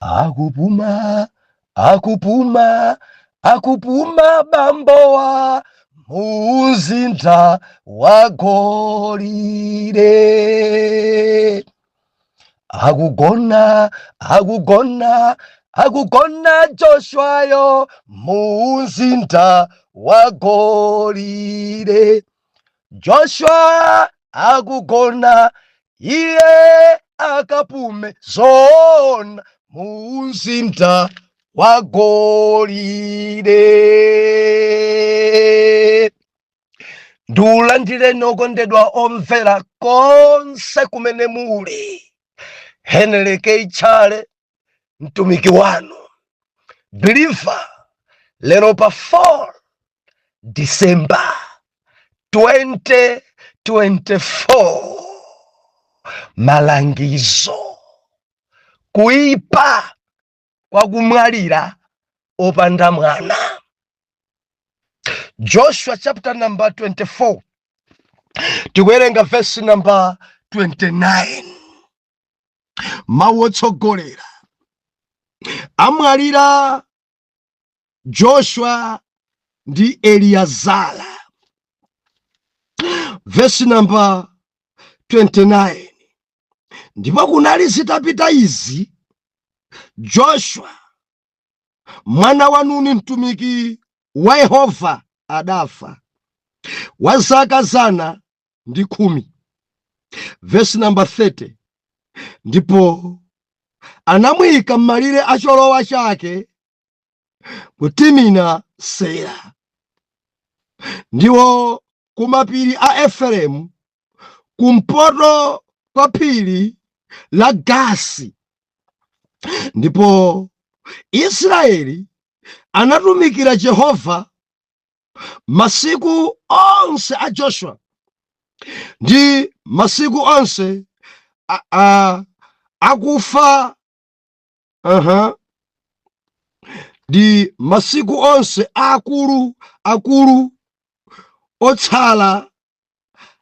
Akupuma, akupuma, akupuma bambowa muzinda wa golide. Akugona, akugona, akugona Joshuayo muzinda wa golide. Joshua akugona, iye akapume zona muzinda wa golide. Ndiulandireni okondedwa omvera konse kumene muli. Henry K. Chale, mtumiki wanu believer, lero pa 4 December 2024, malangizo: kuipa kwa kumwalira opanda mwana. Joshua chapter number 24, tikuwerenga verse number 29. Mawu otsogolera: amwalira Joshua ndi Eliazara. Verse number 29: Ndipo kunali zitapita izi, Joshua mwana wa Nuni, mtumiki wa Yehova, adafa wa zaka 110. Verse number 30: Ndipo anamuyika m'malire a cholowa chake ku Timina Sera, ndiwo kumapiri a Efereimu, kumpoto kwa phiri la Gasi. Ndipo Israeli anatumikira Jehova masiku onse a Joshua ndi masiku onse akufa ndi masiku onse akulu akulu otsala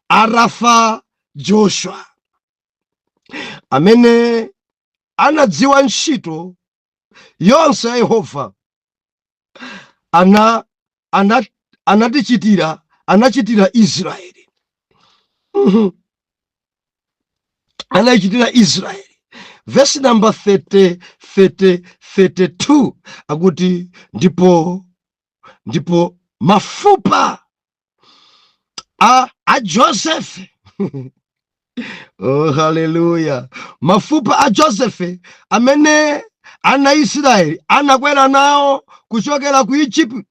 atafa Joshua, amene anadziwa ntchito yonse ya Yehova anatichitira, anachitira Israeli. Anachitira Israeli. Verse number 30, 30, 32 akuti, ndipo mafupa a Joseph, oh haleluya, mafupa a Joseph amene ana Israeli anakwera nawo kuchokera ku Egypt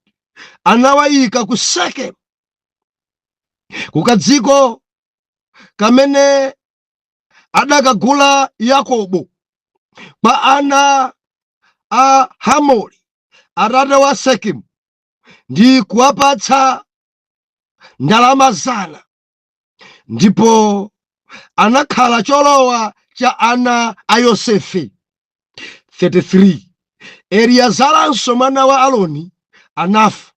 anawayika ku Sekem, kukadziko kamene adakagula Yakobo kwa ana a Hamori, atate wa Sekemu, ndi kuwapatsa ndalama 100, ndipo anakhala cholowa cha ana a Yosefe. 33 Eliazaranso mwana wa Aroni anafa,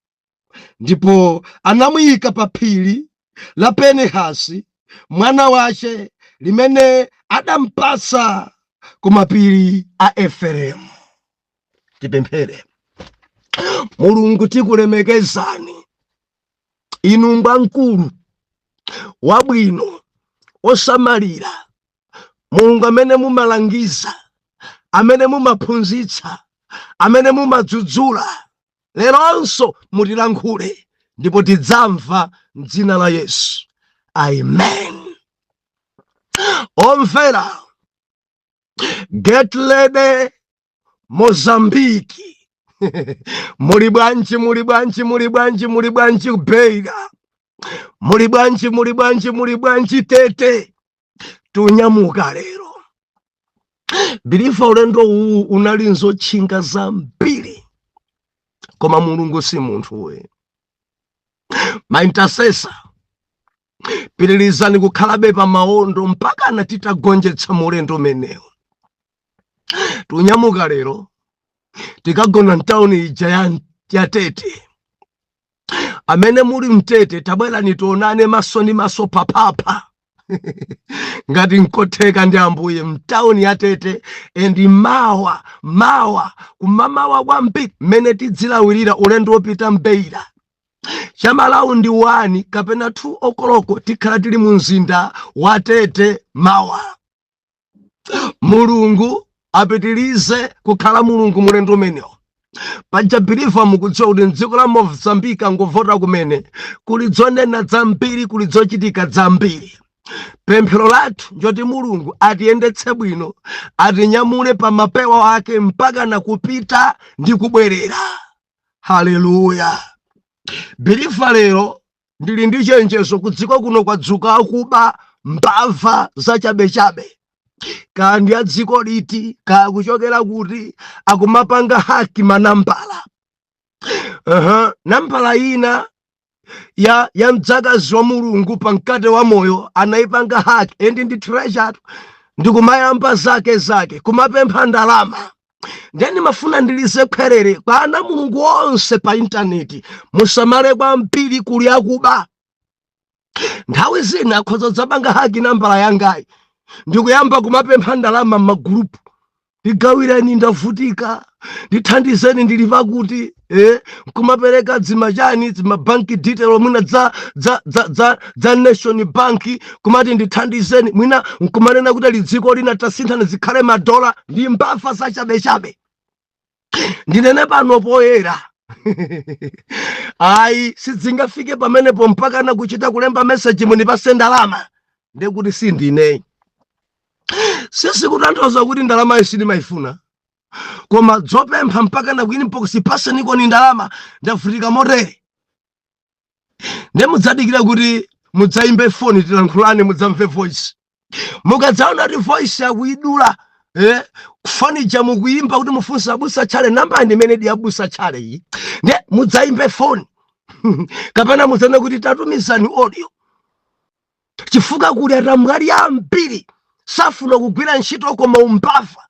ndipo anamuyika pa phiri la Penehasi mwana wace, limene adampatsa ku mapiri a Efereimu. Tipemphere. Mulungu, tikulemekezani inu, ngwamkulu, wabwino, osamalira, Mulungu amene mumalangiza, amene mumaphunzitsa, amene mumadzudzula. Leronso mutilankhule ndipo tidzamva mdzina la Yesu, amen. Omvera, get ready Mozambiki. Muli bwanji? Muli bwanji? Muli bwanji? Muli bwanji Beira? Muli bwanji? Muli bwanji? Muli bwanji Tete? Tunyamuka lero, believer. Ulendo uwu unali nzotchinga zambiri, koma Mulungu si munthu we. Ma intercessor, pitirizani kukhalabe pa maondo mpaka na titagonjetsa mulendo umenewu. Tunyamuka lero, tikagona mtawuni ija ya Tete. Amene muli mTete, tabwerani tionane maso ndi maso, paphapha. Ngati nkotheka ndi Ambuye, mtawuni ya Tete, and mawa mawa kumamawa kwambiri mmene tidzilawirira ulendo wopita Mbeira, cha ma round 1 kapena 2 o'clock tikhala tili mu mzinda wa Tete mawa. Mulungu apitilize kukhala Mulungu mulendo umenewo. Paja believer, mukudziwa kuti mdziko la Mozambique angovota kumene, kuli dzonena zambiri, kuli dzochitika zambiri. Pemphero lathu njoti Mulungu atiyendetse bwino, atinyamule pa mapewa ake mpaka na kupita ndi kubwerera. Haleluya! Believer, lero ndili ndi chenjezo. Ku dziko kuno kwadzuka akuba, mbava zachabechabe, kaya ndi a dziko liti, kaya kuchokera kuti, akumapanga hack manambala. Nambala ina ya mdzakazi wa Mulungu pa Mkate wa Moyo anayipanga hack, and ndi treasure, ndikumayamba zake zake kumapempha ndalama. Ndeni mafuna ndilize khwerere kwa ana Mulungu onse pa intaneti: musamale kwambiri, kuli akuba. Nthawi zina akhoza dzapanga hack nambala yangayi ndikuyamba kumapempha ndalama m'magulupu: "Ndigawireni, ndavutika, ndithandizeni, ndili pakuti," kumapereka dzimachani, dzima bank detail, mwina dza Nation Bank, kumati ndithandizeni, mwina nkumanena kuti ali dziko lina, tasinthani zikhale madola. Ndi mbava zachabechabe. Ndinene pano poyera, ayi, sidzingafike pamenepo mpaka na kuchita kulemba meseji "Munipase ndalama", ndekuti sindine. Sisikutanthauza kuti ndalama iyi sindimayifuna, koma dzopempha mpaka na ku inbox "Paseniko ni ndalama, ndavutika motere", nde mudzadikira kuti mudzayimbe foni tilankhulane, mudzamve voice. Mukadzaona kuti voice akuyidula, foni ija mukuyimba kuti mufunse abusa Tchale, namba ndi imene di abusa Tchale iyi, nde mudzayimbe foni kapena mudzane kuti tatumizani audio, chifukwa kuli atambwali ambiri safuna kugwira ntchito koma umbava,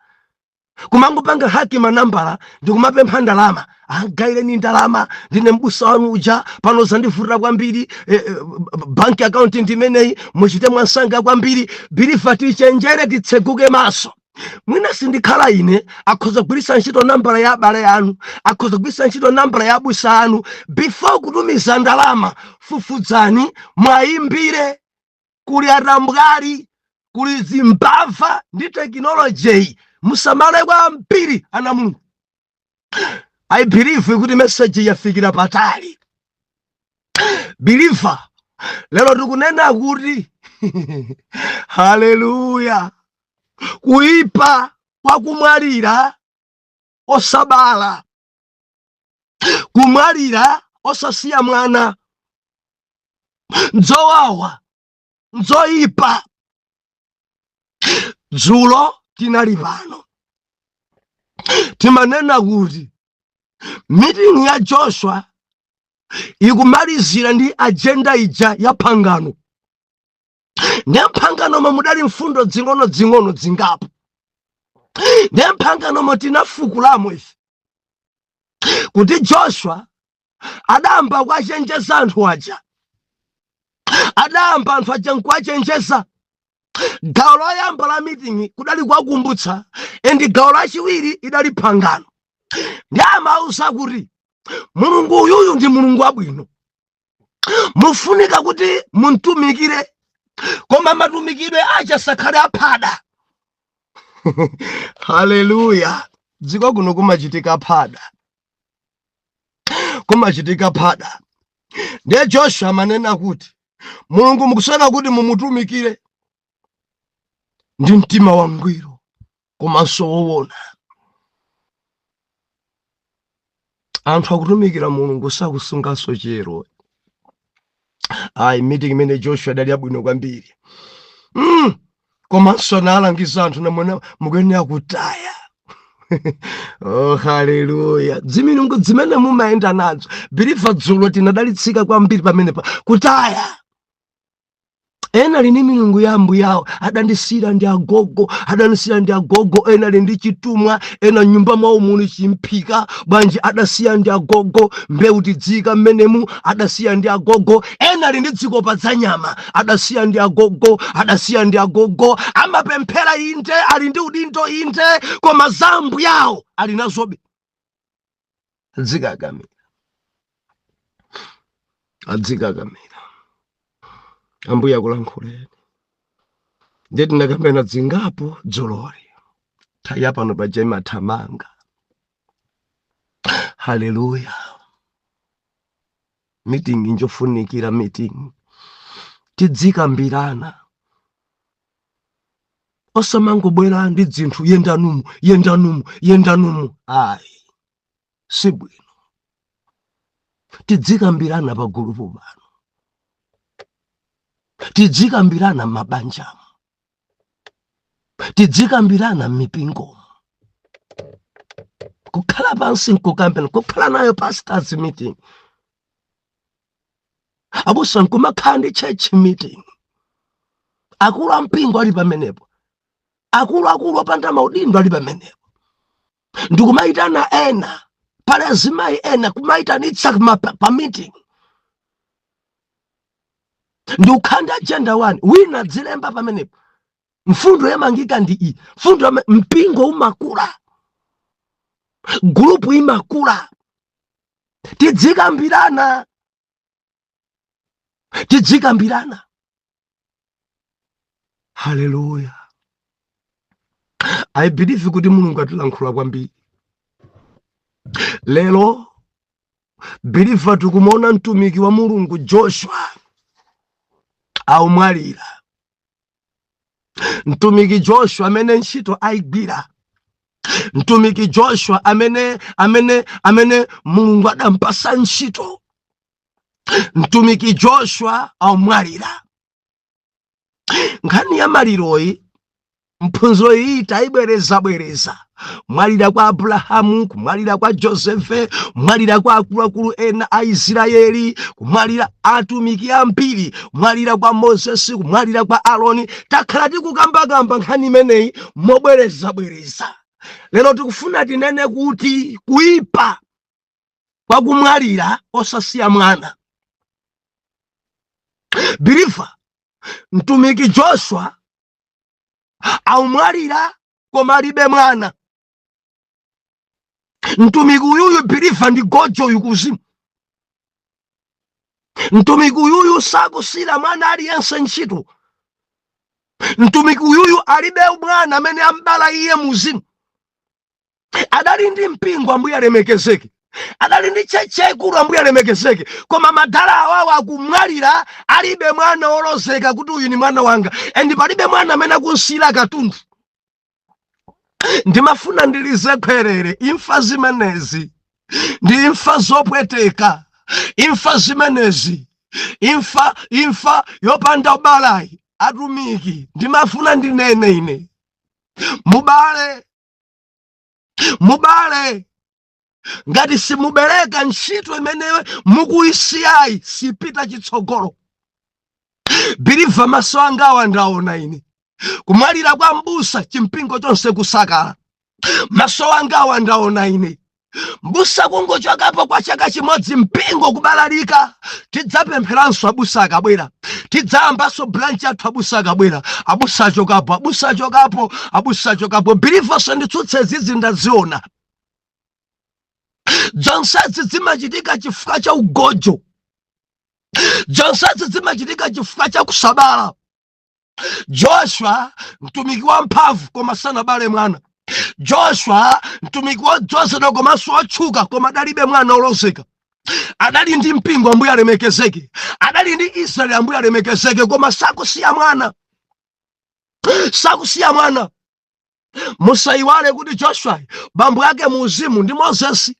kumangopanga hack manambala ndikumapempha ndalama: "Angayireni ndalama, ndine mbusa wanu uja, pano zandivutira kwambiri, bank account ndimeneyi, muchite mwansanga kwambiri." Believer, tichenjere, titseguke maso. Mwina sindikhala ine, akhoza kugwiritsa ntchito nambala ya abale anu, akhoza kugwiritsa ntchito nambala ya abusa anu. Before kutumiza ndalama, fufudzani, mwayimbire. Kuli atambwali, kuli zimbava ndi tekinoloji. Musamale kwambiri, ana Mulungu. I believe kuti message yafikira patali. Believer, lero tikunena kuti, haleluya, kuipa kwakumwalira osabala, kumwalira osasiya mwana, nzowawa, nzoyipa. Dzulo tinali pano, timanena kuti meeting ya Joshua ikumalizira ndi agenda ija ya phangano. Ndiye mphanganomo mudali mfundo dzing'ono-dzing'ono dzingapo. Ndiye mphanganomo tinafukulamo ife kuti Joshua adayamba kuwachenjeza anthu aja, adayamba anthu aja nkuwachenjeza. Gawo loyamba la meeting kudali kuwakumbutsa, and gawo lachiwiri idali phangano. Ndi amauza kuti Mulungu uyuyu ndi Mulungu wabwino, mufunika kuti muntumikire, koma matumikidwe aja sakhale aphada. Haleluya! Dziko kuno kumachitika phada, kumachitika phada. Ndiye Joshua amanena kuti Mulungu mukusaka kuti mumutumikire ndi mtima wangwiro komanso woona. Anthu akutumikira Mulungu, sakusunganso chiyero. Ayi, meeting imene Joshua idali yabwino kwambiri. Komanso analangiza anthu namwena mukuyenera kutaya. Oh, haleluya! Dzimilungu dzimene mumayenda nadzo. Believer, dzulo tinadalitsika kwambiri pamenepa, kutaya. Ena ali ndi milungu ya ambuyawo, adandisira ndi agogo, adandisira ndi agogo. Ena ali ndi chitumwa, ena nyumba mwawo muli chimphika bwanji, adasiya ndi agogo. Mbewu tidzika mmenemu, adasiya ndi agogo. Ena ali ndi dzikopa za nyama, adasiya ndi agogo, adasiya ndi agogo. Amapemphera inde, ali ndi udindo inde, koma za ambuyawo ali nazobe. Adzikakamira, adzikakamira. Ambuye akulankhuleni. Ndiye tinakambena dzingapo dzuloli, nthawi yapano paja imathamanga. Haleluya! Meeting njofunikira, meeting tidzikambirana, osamangobwera ndi dzinthu, yendanumu, yendanumu, yendanumu, ayi, sibwino. Tidzikambirana pa gulupu pano, tidzikambirana m'mabanjamo, tidzikambirana m'mipingomo, kukhala pansi nkukambirana, kukhala nayo pastors meeting, abusa nkumakhala ndi church meeting, akulu ampingo ali pamenepo, akuluakulu opanda maudindo ali pamenepo, ndikumayitana ena, pali azimayi ena, kumayitanitsa pa meeting, ndikukhala ndi agenda 1, wina dzilemba pamenepo, mfundo yamangika ndi iyi mfundo. Mpingo umakula, gulupu imakula. Tidzikambirana, tidzikambirana. Haleluya! I believe kuti Mulungu atilankhula kwambiri lero. Believer, tikumuona mtumiki wa Mulungu Joshua aumwalira. Mtumiki Joshua amene ntchito ayigwira, mtumiki Joshua amene Mulungu adampasa ntchito, mtumiki Joshua aumwalira. Nkhani ya maliroyi, mphunziro iyi tayibwerezabwereza: mwalira kwa Abrahamu, kumwalira kwa Josefe, kumwalira kwa akuluakulu ena a Israeli, kumwalira atumiki ambiri, kumwalira kwa Mozesi, kumwalira kwa Aroni. Takhala tikukambakamba nkhani imeneyi mobwerezabwereza. Lero tikufuna tinene kuti kuipa kwa kumwalira osasiya mwana. Believer, mtumiki Joshua aumwalira koma alibe mwana. Mtumiki uyuyu, believer, ndi gojo uyu kuzimu. Mtumiki uyuyu sakusira mwana aliyense ntchito. Mtumiki uyuyu alibe mwana amene ambala iye muzimu. Adali ndi mpingo, Ambuye alemekezeke, adali ndi church yaikulu, Ambuye alemekezeke, koma madala awawo akumwalira alibe mwana wolozeka kuti uyu ni mwana wanga, and palibe mwana amene akunsira katundu. Ndimafuna ndilize khwerere: imfa zimenezi ndi imfa zopweteka. Imfa zimenezi, imfa yopanda ubalayi. Atumiki, ndimafuna ndinene ine, mubale, mubale. Ngati simubereka, ntchito imene mukuyisiyayi sipita chitsogolo. Believer, maso angawa ndaona ine kumwalira kwa mbusa, chimpingo chonse kusakala. Maso angawa ndaona ine mbusa kungochokapo kwa chaka chimodzi, mpingo kubalalika. Tidzapempheranso abusa akabwera, tidzayambanso branch athu abusa akabwera. Abusa achokapo, abusa achokapo, abusa achokapo. Believer, sanditsutse, zizi ndaziona. Zonsezi zimachitika chifukwa cha ugojo. Zonsezi zimachitika chifukwa cha kusabala. Joshua, mtumiki wamphamvu, koma sanabale mwana. Joshua, mtumiki wodzozedwa komanso wotchuka, koma adalibe mwana wolozeka. Adali ndi mpingo, Ambuye alemekezeke, adali ndi Israeli, Ambuye alemekezeke, koma sakusiya mwana, sakusiya mwana. Musayiwale kuti Joshua, bambo ake muuzimu ndi Mozesi,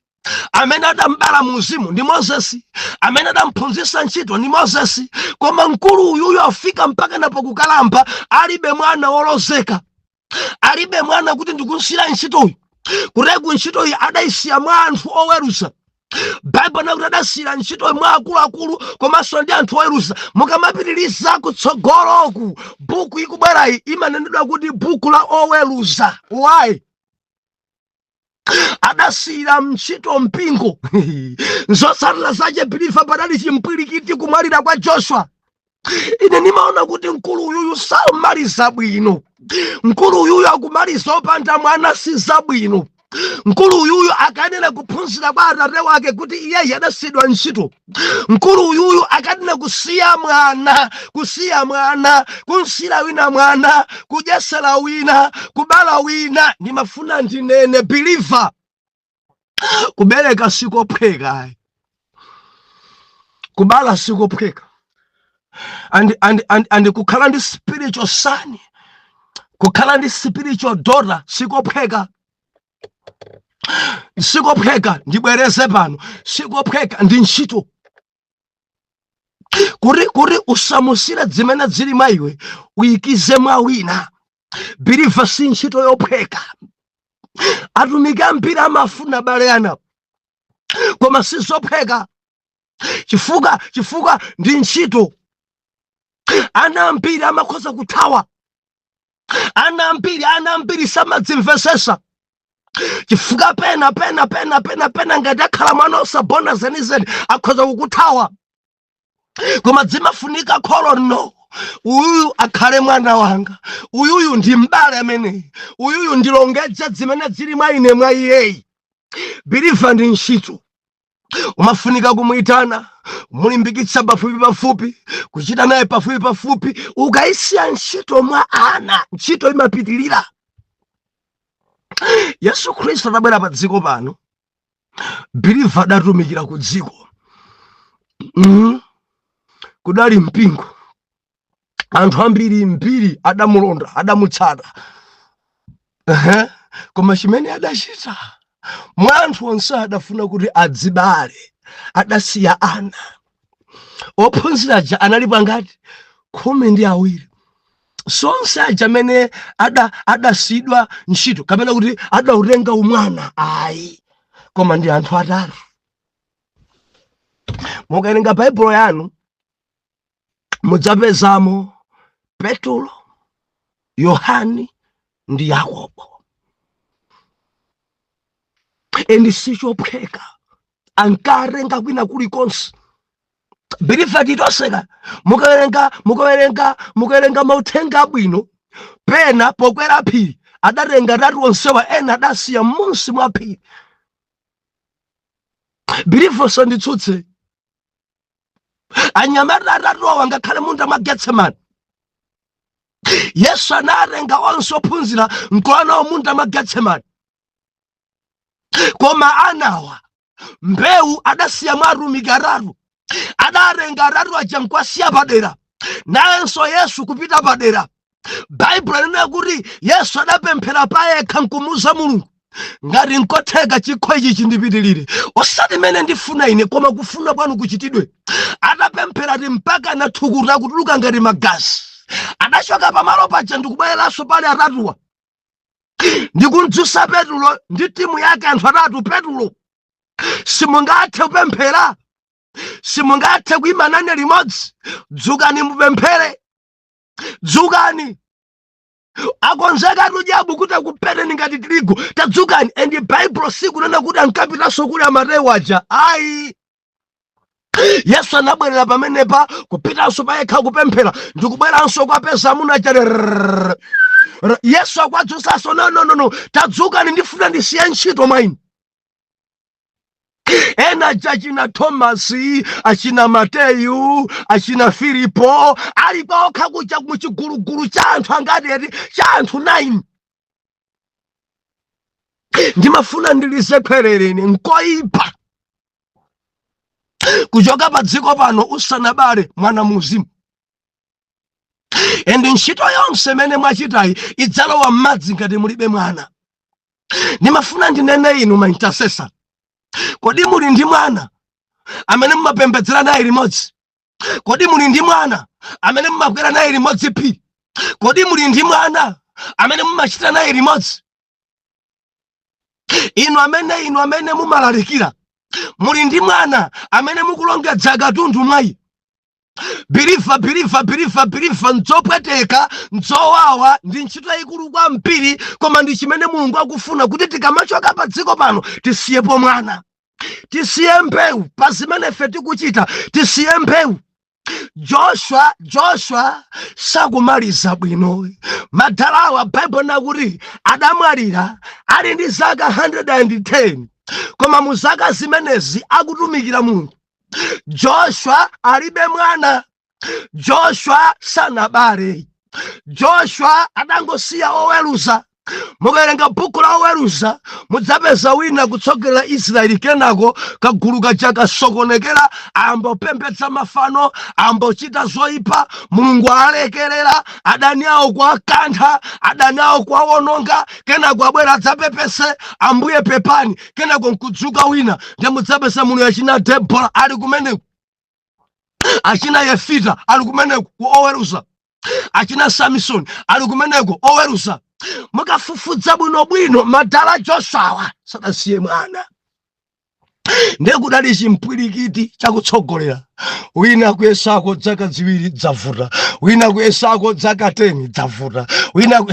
amene adambala muuzimu ndi Mozesi, amene adamphunzitsa ntchito ndi Mozesi, koma mkulu uyuyu afika mpaka napo kukalamba, alibe mwana wolozeka, alibe mwana kuti ndikunsira ntchitoyi. Kuteku ntchitoyi adayisiya mwa anthu oweruza. Baibulo nakuti adasiyira ntchito mwa akuluakulu komanso ndi anthu oweruza. Mukamapitiriza kutsogoloku, buku ikubwerayi imanenedwa kuti buku la Oweruza. Why? Adasiyira ntchito mpingo. Zotsatira zache, believer, padali chimpwirikiti, kumwalira kwa Joshua. Ine ndimaona kuti mkulu uyuyu samaliza bwino, mkulu uyuyu akumaliza opanda mwana, si zabwino. Mkulu uyuyu akanena kuphunzira kwa atate wake kuti iyeyi adasiyidwa ntchito. Mkulu uyuyu akanena kusiya mwana, kusiya mwana, kunsira wina mwana, kudyesera wina, kubala wina. Ndimafuna ndinene, believer, kubereka sikophweka, kubala sikophweka, and kukhala ndi spiritual son, kukhala ndi spiritual daughter sikophweka, sikophweka. Ndibwereze pano, sikophweka, ndi ntchito kuti usamusire zimene zili mwa iwe uyikize mwa wina. Believer, si ntchito yophweka. Atumiki ambiri amafuna bale ana, koma sizophweka chifukwa ndi ntchito. Ana ambiri amakhoza kuthawa, ana ambiri samadzimvesesa chifukwa pena pena pena pena pena ngati akhala mwana osabona zenizeni akhoza kukuthawa. Koma zimafunika kholo, no, uyuyu akhale mwana wanga, uyuyu ndi m'bale ameneyi, uyuyu ndilongedze zimene zili mwa ine mwa iyeyi. Believer, ndi ntchito. Umafunika kumuyitana, mulimbikitsa pafupi pafupi, kuchita naye pafupi pafupi. Ukayisiya ntchito mwa ana, ntchito imapitilira. Yesu Khristu atabwera pa dziko pano, believer, adatumikira ku dziko. Kudali mpingo, anthu ambiri mbiri adamulonda, adamutsata. Ehe. Koma chimene adachita mwa anthu onse adafuna kuti adzibale, adasiya ana. Ophunzira aja analipo angati? 12. Sonse aja amene adasiyidwa ntchito kapena kuti adautenga umwana, ayi, koma ndi anthu atatu. Mukawerenga Baibulo yanu mudzapezamo Petulo, Yohani ndi Yakobo. And sichophweka, ankarenga kwina kulikonse. Believer, titoseka. Mukawerenga mauthenga abwino, pena pokwera phiri adatenga atatu onsewa, ena adasiya m'munsi mwa phiri. Believer, sanditsutse. Anyamata atatu awa, ngakhale munda mwa Getsemani, Yesu anatenga onse ophunzira nkulowa munda mwa Getsemani, koma anawa mbewu adasiya mwa atumiki atatu. Adatenga atatu aja nkwasiya padera, nayenso Yesu kupita padera. Baibulo linena kuti Yesu adapemphera payekha nkumuuza Mulungu, "Ngati nkotheka, chikho ichi chindipitirire, osati mene ndifuna ine koma kufuna kwanu kuchitidwe." Atapemphera ti mpaka nathukuta kutuluka ngati magazi, adachoka pamalo paja ndikubwereranso pali atatuwa ndikumdzutsa Petulo ndi timu yake, anthu atatu. "Petulo, simungathe kupemphera? Simungathe kuyima nane limodzi? Dzukani mupemphere, dzukani. Akonzeka tudyabu kuti akupeteni ngati tirigu, tadzukani." And Baibulo sikunena kuti ankapitanso kuli Amateyu aja, ayi. Yesu anabwerera pamenepa kupitanso payekha kupemphera ndikubweranso kwapeza amuna aja. Yesu akuwadzutsanso, "No, no, no, no, tadzukani, ndifuna ndisiye ntchito mwa inu." Ena aja, achina Thomasi, achina Mateyu, achina Filipo, ali kwaokha kuja muchigulugulu cha anthu angati eti? Cha anthu 9. Ndimafuna ndilize khwerereni, nkoyipa kuchoka pa dziko pano usanabale mwana muzimu, and ntchito yonse imene mwachitayi idzalowa m'madzi ngati mulibe mwana. Ndimafuna ndinene, inu ma intercessor, kodi muli ndi mwana amene mumapembedzera naye limodzi? Kodi muli ndi mwana amene mumakwera naye limodzi phiri? Kodi muli ndi mwana amene mumachita naye limodzi? Inu amene mumalalikira Muli ndi mwana amene mukulongedza katundu mwayi? Believer, believer, believer, believer, nzopweteka, nzowawa, ndi ntchito yayikulu kwambiri, koma ndi chimene Mulungu akufuna, kuti tikamachoka pa dziko pano tisiyepo mwana, tisiye mbewu pa zimene ife tikuchita, tisiye mbewu. Joshua sakumaliza bwino. Madalawa, Baibulo nakuti adamwalira ali ndi zaka 110, koma mu zaka zimenezi akutumikira Mulungu. Joshua alibe mwana. Joshua sanabale. Joshua adangosiya oweruza. Mukawerenga buku la Oweruza, mudzapeza wina kutsogolera Israeli, kenako kagulu kaja kasokonekera, ambopembedza mafano, ambochita zoyipa. Mulungu alekerera adani awo kuwakantha, adani awo kuwawononga. Kenako abwera adzapepese, "Ambuye, pepani." Kenako nkudzuka wina. Ndiye mudzapeza muno achina Debora ali kumeneko, achina Yefita ali kumeneko ku Oweruza, achina Samson ali kumeneko Oweruza. Mukafufudza bwinobwino, madala Joshuawa sadasiye mwana. Ndiye kudali chimpwirikiti chakutsogolera. Wina kuyesako zaka 2, dzavuta. Wina kuyesako zaka 10, dzavuta. Wina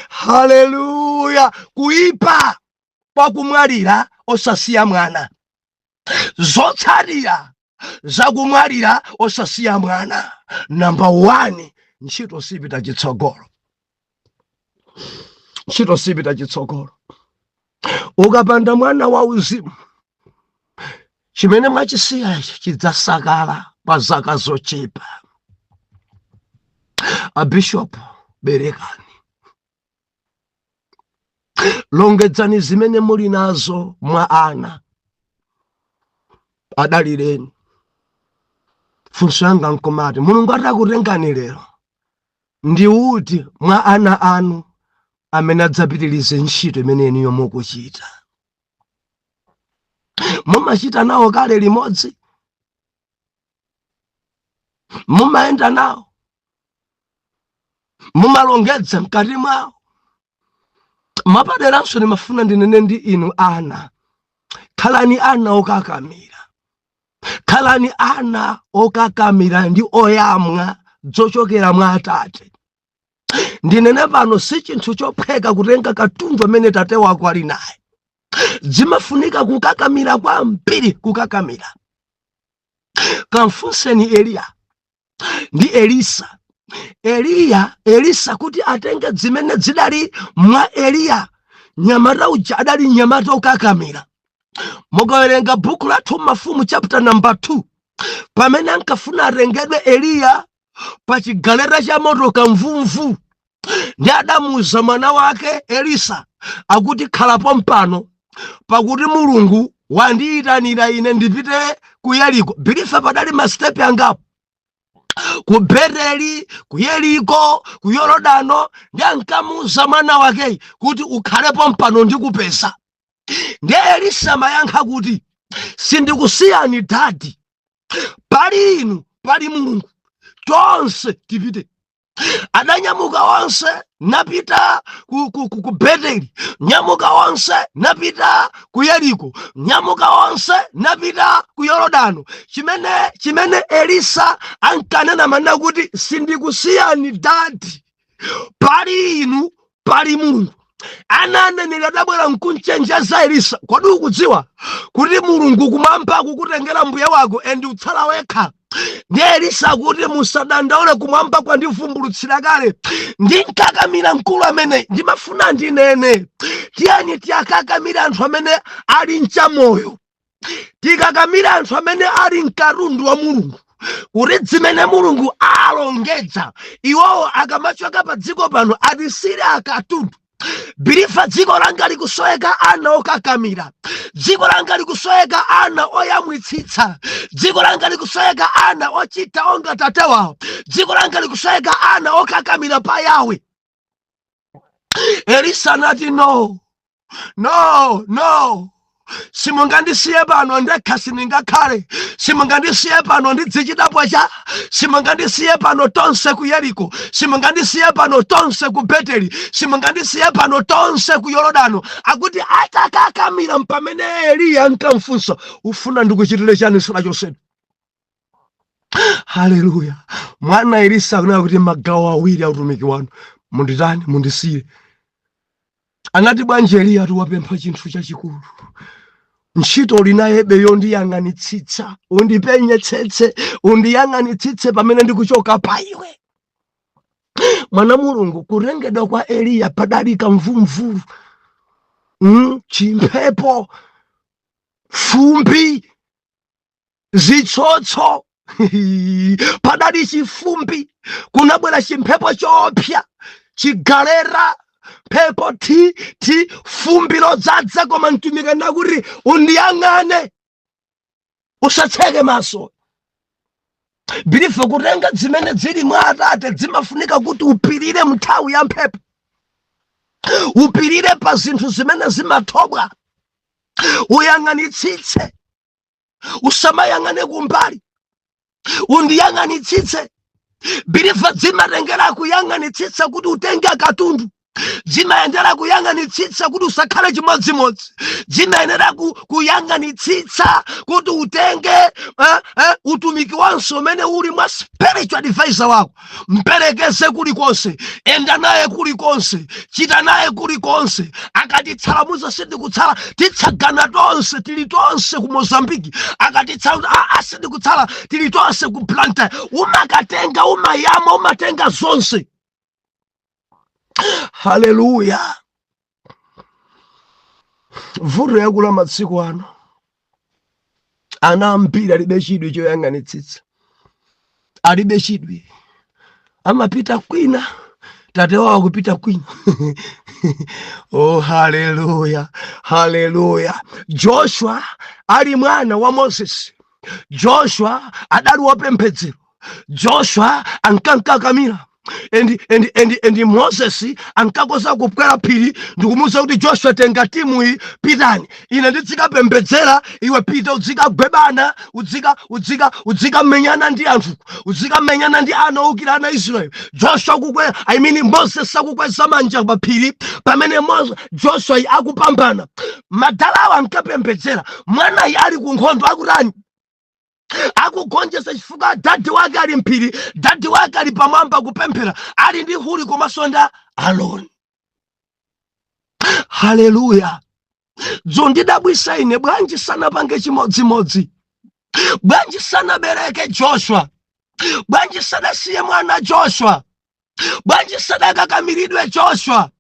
haleluya! Kuipa kwakumwalira osasiya mwana, zotsatira zakumwalira osasiya mwana: number 1, ntchito sipita chitsogolo. Ntchito sipita chitsogolo ukapanda mwana wa uzimu. Chimene mwachisiya ichi chidzasakala kwa zaka zochepa. Abishopu, berekani, longedzani zimene muli nazo mwa ana, adalireni. Funso yanga nkomati, Mulungu atakutengani lero, ndi uti mwa ana anu amene adzapitirize ntchito imene inuyo mukuchita? Mumachita nawo kale limodzi, mumayenda nawo, mumalongedza mkati mwawo. Mwapaderanso ndimafuna ndinene ndi inu ana, khalani ana okakamira, khalani ana okakamira ndi oyamwa zochokera mwa atate. Ndinene pano, si chinthu chophweka kutenga katundu amene tate wako ali naye. Zimafunika kukakamira kwambiri, kukakamira. Kamfunseni Eliya ndi Elisa. Eliya, Elisa kuti atenge zimene zidali mwa Eliya, nyamata uja adali nyamata okakamira. Mukawerenga buku la 2 Mafumu chapter number 2, pamene ankafuna atengedwe Eliya pa chigaleta cha moto kamvumvu, ndi adamuuza mwana wake Elisa akuti, "Khalapo mpano, pakuti Mulungu wandiyitanira ine ndipite ku Yeriko." Believer, padali masitepe angapo: ku Beteli, ku Yeriko, ku Yorodano. Ndi ankamuuza mwana wakeyi kuti, "Ukhalepo mpano, ndikupeza." Ndiye Elisa amayankha kuti, "Sindikusiyani daddy, pali inu pali Mulungu, tonse tipite." Adanyamuka onse napita ku Beteli, nyamuka onse napita ku Yeriko, nyamuka onse napita ku Yorodano. Chimene Elisa ankanena mana kuti, "Sindikusiyani daddy, pali inu pali Mulungu." Ana aneneri adabwera nkunchenjeza Elisa, "Kodi ukudziwa kuti Mulungu kumwamba kukutengera mbuye wako and utsala wekha?" Ndiye Elisa akuti, "Musadandaule, kumwamba kwandivumbulutsira kale." Ndinkakamira mkulu amene ndimafuna ndinene, tiyeni tiyakakamira anthu amene ali mchamoyo, tikakamira anthu amene ali mkatundu wa Mulungu, kuti zimene Mulungu alongedza iwowo akamachoka pa dziko pano atisire akatundu. Believer, dziko langa likusoweka ana okakamira, dziko langa likusoweka ana oyamwitsitsa, dziko langa likusoweka ana ochita onga tate wawo, dziko langa likusoweka ana okakamira pa Yawe. Elisa anati, "No, no, no." Simungandisiye pano ndekha, sindingakhale. Simungandisiye pano ndidzichitapo cha. Simungandisiye pano tonse ku Yeriko, simungandisiye pano tonse ku Beteli, simungandisiye pano tonse ku Yorodano. Akuti atakakamira, mpamene Eliya ankamfunsa, "Ufuna ndikuchitire chani usanachosedwe?" Haleluya! Mwana Elisa akunena kuti, "Magawo awiri a utumiki wanu munditani? Mundisiye." Anati, "Bwanji?" Eliya tiwapempha chinthu chachikulu, ntchito linayebe yondiyang'anitsitsa. Undipenyetsetse, undiyang'anitsitse pamene ndikuchoka pa iwe. Mwana Mulungu, kutengedwa kwa Eliya padali kamvumvulu, chimphepo, fumbi, zitsotso, padali chifumbi, kunabwera chimphepo choopsa, chigalera, mphepo thi thi, fumbi lodzadza. Koma mtumiki ndakuti, "Undiyang'ane, usatseke maso." Believer, kutenga zimene zili mwa Atate zimafunika kuti upirire mnthawi ya mphepo, upirire pa zinthu zimene zimathobwa, uyang'anitsitse, usamayang'ane kumbali, undiyang'anitsitse. Believer, zimatengera kuyang'anitsitsa kuti utenge katundu, zimayendera kuyang'anitsitsa kuti usakhale chimodzimodzi, zimayenera kuyang'anitsitsa kuti utenge utumiki wonse umene uli mwa spiritual advisor wako. Mperekeze kulikonse, enda naye kulikonse, chita naye kulikonse. Akatitsala muza, sindikutsala, titsagana tonse, tili tonse ku Mozambiki. Akatitsala, ah, sindikutsala, tili tonse ku Blantyre. Umakatenga, umayama, umatenga zonse. Haleluya! Vuto yakula masiku ano, ana ambiri alibe chidwi choyang'anitsitsa, alibe chidwi. Amapita kwina, tate wawo akupita kwina. Oh, haleluya, haleluya! Joshua ali mwana wa Moses, Joshua adali wopemphedzero. Joshua ankankakamira and Moses ankakoza kukwera phiri ndikumuwuza kuti, "Joshua, tenga timu iyi, pitani, ine ndizikapembedzera, iwe pita uzikagwebana, uzikamenyana ndi anthu, uzikamenyana ndi ana owukira ana Israeli." Joshua akukwera, I mean Moses akukweza manja pa phiri pamene Joshua akupambana. Madalawo ankapembedzera, mwanayi ali ku nkhondo, akutani? Akugonjetsa, chifukwa daddy wake ali mphiri, daddy wake ali pamwamba kupemphera, ali ndi Huri komanso nda Aroni. Haleluya! Zondidabwisa ine, bwanji sanapange chimodzimodzi? Bwanji sanabereke Joshua? Bwanji sanasiye mwana Joshua? Bwanji sadakakamiridwe Joshua?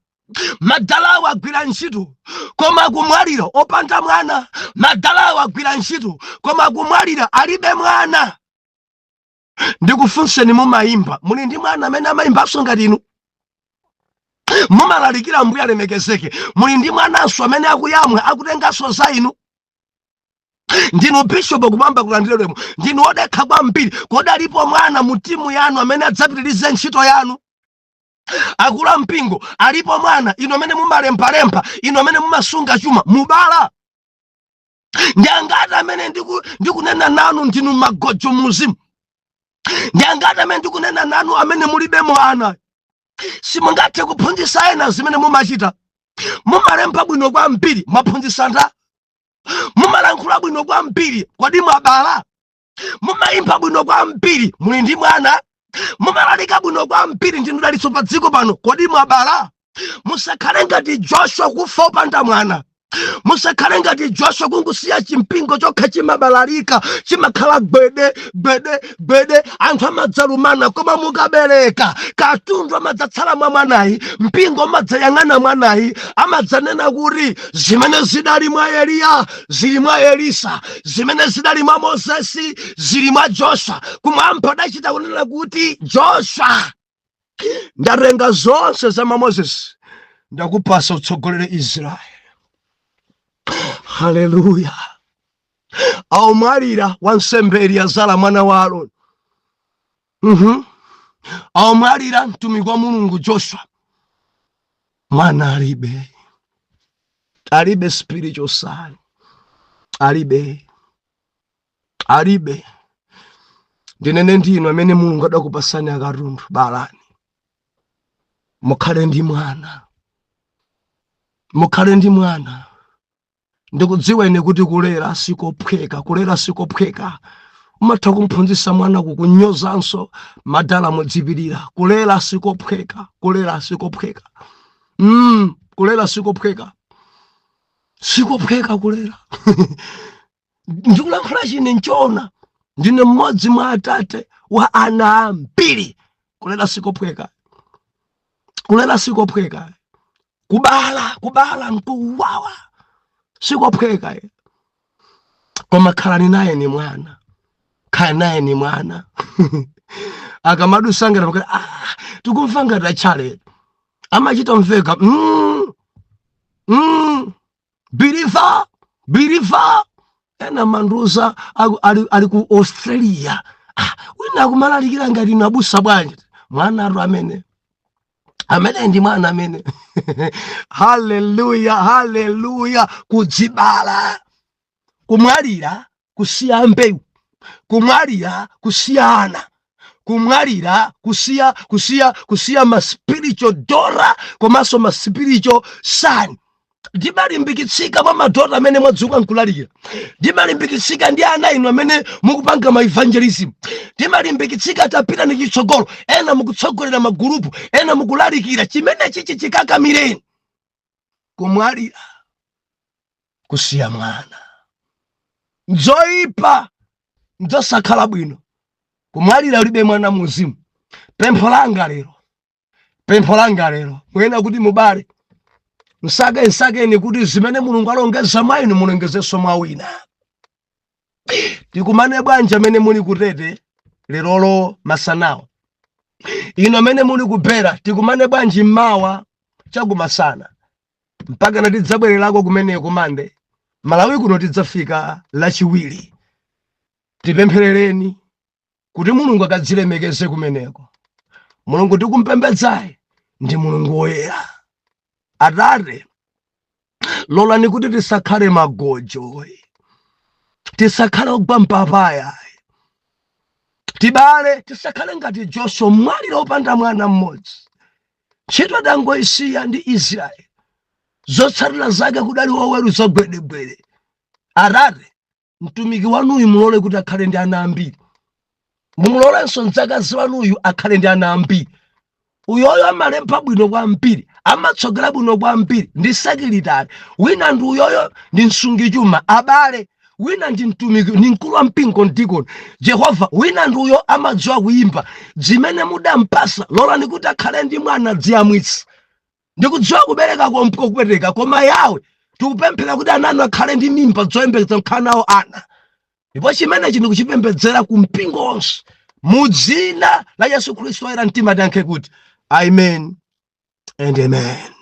Madalawo agwira ntchito koma kumwalira opanda mwana. Madalawo agwira ntchito koma kumwalira alibe mwana. Ndikufunseni, mumayimba, muli ndi mwana amene amayimbanso ngati inu? Mumalalikira, Ambuye alemekezeke, muli ndi mwananso amene akuyamwa, akutenganso za inu? Ndinu bishopu, kumwamba kulandiredwemo, ndinu odekha kwambiri. Kodi alipo mwana mu timu yanu amene adzapitirize ntchito yanu? Akulu mpingo, alipo mwana? Inu amene mumalembalemba, inu amene mumasunga chuma, mubala ndi angati amene ndikunena nanu ndinu magojo muzimu? Ndi angati amene ndikunena nanu amene mulibemo ana? Simungathe kuphunzitsa ena zimene mumachita. Mumalemba bwino kwambiri, mwaphunzitsa nda? Mumalankhula bwino kwambiri, kodi mwabala? Mumayimba bwino kwambiri, muli ndi mwana? Mumalalika bwino kwambiri, ndinu dalitso pa dziko pano, kodi mwabala? Musakhale ngati Joshua, kufa opanda mwana. Musakhale ngati Joshua, kungusiya chimpingo chokha chimabalalika, chimakhala gwede gwede gwede, anthu amadzalumana. Koma mukabereka, katundu amadzatsala mwa mwanayi, mpingo amadzayang'ana mwanayi, amadzanena kuti zimene zidali mwa Eliya zili mwa Elisa, zimene zidali mwa Mozesi zili mwa Joshua. Kumwamba adachita kunena kuti, "Joshua, ndatenga zonse za mwa Mozesi, ndakupasa utsogolere Israeli." Haleluya! Aumwalira wansembe Eliazara mwana wa Aroni, Aumwalira mtumiki wa Mulungu Joshua, mwana alibe, alibe spiritual son. Alibe, alibe. Ndinene ndinu amene Mulungu adakupasani akatundu, balani, mukhale ndi mwana, mukhale ndi mwana. Ndikudziwa ine kuti kulera sikophweka, kulera sikophweka. Umatha kumphunzitsa mwana kukunyozanso, madala mudzipirira. Kulera sikophweka, kulera sikophweka. Kulera sikophweka, sikophweka kulera. Ndikulankhula chine nchona, ndine mmodzi mwa atate wa ana ambiri. Kulera sikophweka, kulera sikophweka. Kubala, kubala nkuwawa, sikophweka. Koma khalani naye ni mwana, khalani naye ni mwana. Akamadusangana pakati, ah, tikumva ngati achale amachita mveka, believer, believer. Ena manduza ali ku Australia, ah, wina akumalalikira ngati inu abusa bwanji? Mwana atu amene, amene ndi mwana amene. Haleluya, haleluya. Kudzibala, kumwalira kusiya mbewu, kumwalira kusiya ana, kumwalira kusiya ma spiritual daughter komanso ma spiritual son. Ndimalimbikitsika mwa ma daughter amene mwadzuka nkulalikira. Ndimalimbikitsika ndi ana inu amene mukupanga ma evangelism. Ndimalimbikitsika. Tapita ni chitsogolo. Ena mukutsogolera magurupu, ena mukulalikira. Chimene chichi chikakamireni. Kumwalira kusiya mwana nzoyipa, nzosakhala bwino kumwalira ulibe mwana muzimu. Pempho langa lero, pempho langa lero, muyena kuti mubale msake, nsakeni kuti zimene Mulungu alongeza mwa inu mulongezenso mwa wina. Tikumane bwanji amene muli kutete lerolo masanawo? Ino amene muli kubera, tikumane bwanji mmawa chakumasana? Mpaka na tidzabwererako kumeneko Mande. Malawi kuno tidzafika Lachiwiri. Tipempherereni kuti Mulungu akadzilemekeze kumeneko. Mulungu tikumpembedzayi ndi Mulungu woyera. Atate, lolani kuti tisakhale magojo, tisakhale ogwa mpapaya. Tibale, tisakhale ngati Joshua, mwalira opanda mwana mmodzi. Ntchito adangoyisiya ndi Israeli, zotsatira zake kudali woweruza gwedegwede. Atate, mtumiki wanuyu mulole kuti akhale ndi ana ambiri. Mumulolenso mdzakazi wanuyu akhale ndi ana ambiri. Uyoyo amalemba bwino kwambiri, amatsogera bwino kwambiri, ndi secretary. Wina ndi uyoyo, ndi msungichuma. Abale, wina ndi mtumiki, ndi mkulu wa mpingo, mdikoni. Jehova, wina ndi uyo, amadziwa kuyimba. Zimene mudampasa, lolani kuti akhale ndi mwana dziyamwitsa. Ndikudziwa kubereka kupweteka, koma yawe, tikupemphera kuti ananu akhale ndi mimba zoyembekeza kukhala nawo ana. Ndipo chimenechi ndikuchipembedzera ku mpingo wonse mu dzina la Yesu Khristu. Oyera mtima tiyankhe kuti amen and amen.